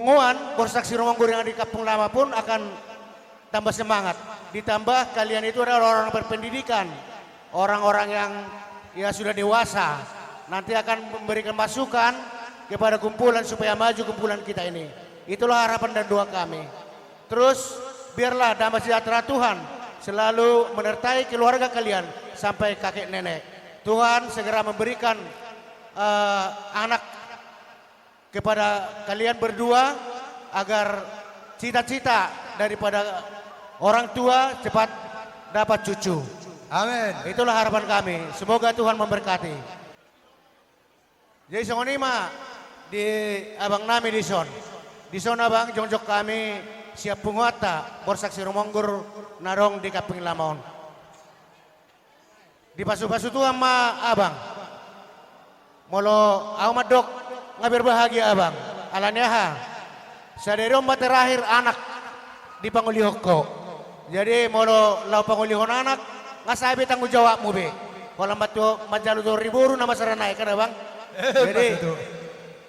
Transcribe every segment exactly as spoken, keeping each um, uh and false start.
Punguan Borsak Sirumonggur yang di Kampung Lama pun akan tambah semangat. Ditambah kalian itu adalah orang-orang berpendidikan, orang-orang yang, ya, sudah dewasa, nanti akan memberikan masukan kepada kumpulan supaya maju kumpulan kita ini. Itulah harapan dan doa kami. Terus, biarlah damai sejahtera Tuhan selalu menyertai keluarga kalian sampai kakek nenek. Tuhan segera memberikan, eh, anak kepada kalian berdua agar cita-cita daripada orang tua cepat dapat cucu. Amin. Itulah harapan kami. Semoga Tuhan memberkati. Jadi songon i ma di abang nami dison. Dison abang, jongjong hami sian punguanta Borsak Sirumonggur na adong di Kampung Lama on. Dipasupasu Tuhan ma abang. Molo au mandok nga berbahagia abang. Alani aha? Sadari on ma terakhir anak dipangolihon ho. Jadi molo laho pangolihon anak, nga sae be tanggung jawabmu be. Holan manjalo tori boru na masara nai kan abang. Jadi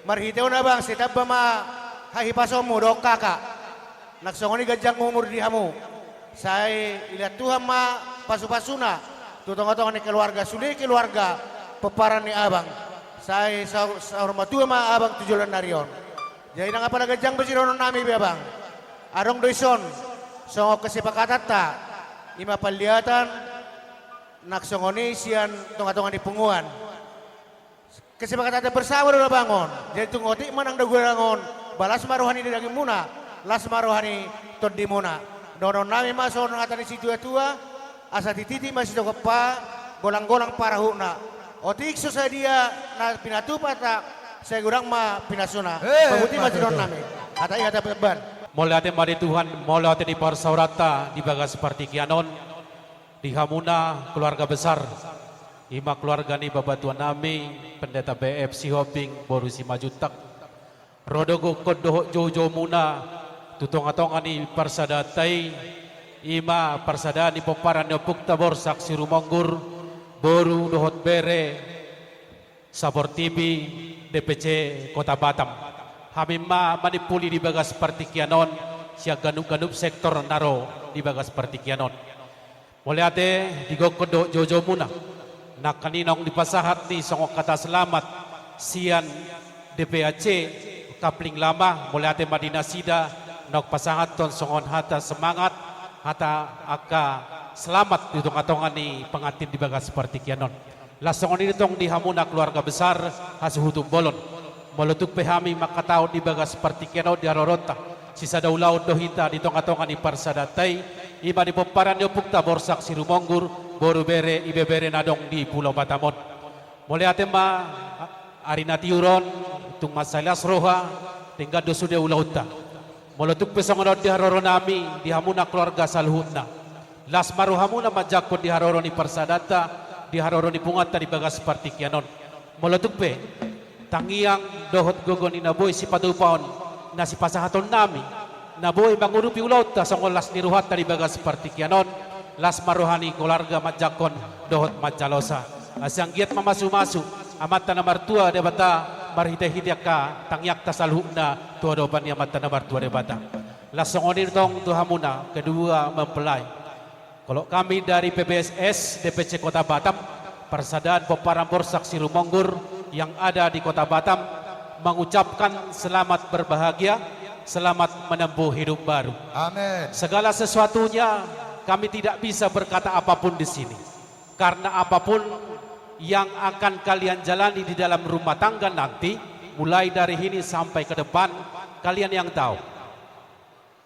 marhite on abang, sai tamba ma hahipasonmu dohot kakak. Nang songon i ganjang umur di hamu. Sai dilehon Tuhan ma pasupasuna tu tongatonga ni keluarga, sude keluarga pomparan ni abang. Sai saur, saur matua ma abang tu joloan ni ari on. Jadi nang apala ganjang be sidohonon nami be abang. Adong do dison songon kesepakatanta, i ma panlihatan nang songon i sian tongatonga ni punguan. Kesepakatan bersama do na bangun. Jadi tung otik ma nang dagu na bangun. Ba las ma roha ni dagingmuna, las ma roha ni tondimuna. Dohonon nami ma songon hata ni situatua, asa tititi ma sitokop pa, golanggolang parahutna. Otik so sadia na pinatupa ta, sai godang ma pinasuna. Eh, pamuti ma sidohonon nami. Hata i hata beban. Mauliate ma di Tuhan, mauliate di parsaoranta di bagas partingkian on. Di hamuna keluarga besar, i ma keluarga ni bapatua nami, Pendeta B F Sihombing, boru Simanjuntak. Ro do gokkon dohot joujoumuna, tu tongatonga ni parsadanta i, i ma parsadaan ni pomparan ni ompunta Borsak Sirumonggur, boru dohot bere, Saportibi D P C Kota Batam. Hami ma manimpuli di bagas partingkian on, sian ganupganup sektor na ro di bagas partingkian on. Mauliate di gokkon dohot joujoumuna. Nangkin i naung dipasahat ni songon hata selamat sian D P A C Kampung Lama, mauliate ma di nasida naung pasahathon songon hata semangat, hata angka selamat di tongatonga ni pengantin di bagas partingkian on. Laos songon i do tong di hamuna keluarga besar hasuhuton bolon. Molo tung pe hami manghatahon di bagas partingkian on di haroronta, sisada ulaon do hita di tongatonga ni parsadanta i, i ma di pomparan ni ompunta Borsak Sirumonggur, boru bere, ibebere na adong di Pulo Batam on. Mauliate ma, ari na tiur on, tung mansai las roha, denggan do sude ulaonta. Molo tung pe songon on di haroro nami, di hamuna keluarga saluhutna. Las ma rohamuna manjangkon di haroro ni parsadanta, di haroro ni punguanta di bagas partingkian on. Molo tung pe, tangiang dohot gogo ni na boi sipatupaon, na sipasahaton nami, na boi mangurupi ulaonta songon las ni rohanta di bagas partingkian on, las ma roha ni keluarga manjangkon dohot manjalosa. Asa anggiat ma masumasu Amanta na martua Debata marhitehite angka tangiangta saluhutna tu adopan ni Amanta na martua Debata. Laos songon i do tong tu hamuna kedua mempelai. Kalau kami dari P B S S D P C Kota Batam, Parsadaan Pomparan Borsak Sirumonggur yang ada di Kota Batam mengucapkan selamat berbahagia, selamat menempuh hidup baru. Amin. Segala sesuatunya kami tidak bisa berkata apapun di sini. Karena apapun yang akan kalian jalani di dalam rumah tangga nanti, mulai dari ini sampai ke depan, kalian yang tahu.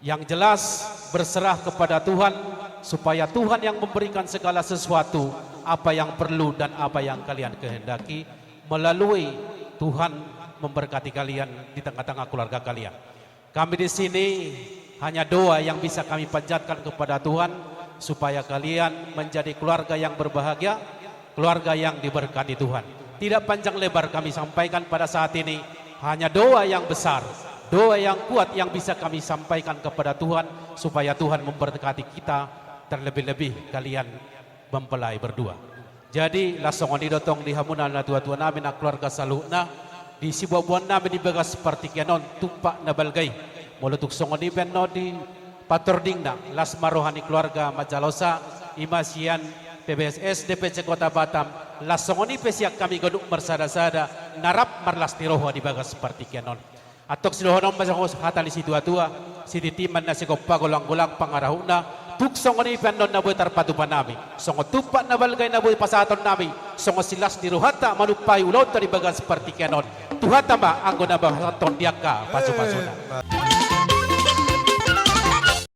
Yang jelas, berserah kepada Tuhan, supaya Tuhan yang memberikan segala sesuatu, apa yang perlu dan apa yang kalian kehendaki, melalui Tuhan memberkati kalian di tengah-tengah keluarga kalian. Kami di sini hanya doa yang bisa kami panjatkan kepada Tuhan, supaya kalian menjadi keluarga yang berbahagia, keluarga yang diberkati Tuhan. Tidak panjang lebar kami sampaikan pada saat ini, hanya doa yang besar, doa yang kuat yang bisa kami sampaikan kepada Tuhan, supaya Tuhan memberkati kita, terlebih-lebih kalian mempelai berdua. Jadi, laos songon i do tong di hamuna natuatua nami nang keluarga saluhutna, Di sibuatbuat nami di bagas partingkian on, tumpak na balga i. Molo tung songon i pe annon di patordingna, las ma roha ni keluarga manjalosa, i ma sian P B S S D P C Kota Batam, las songon i pe sian hami ganup marsadasada, na rap marlas ni roha di bagas partingkian on. Antong sidohonon ma songon hata ni situatua, sititi ma na sigompa, golanggolang pangarahutna, tung songon i pe annon na boi tarpatupa nami, songon tumpak na balga i na boi pasahaton nami, songon silas ni rohanta manumpahi ulaonta di bagas partingkian on, Tuhanta ma anggo na pasahathon di angka pasupasuna.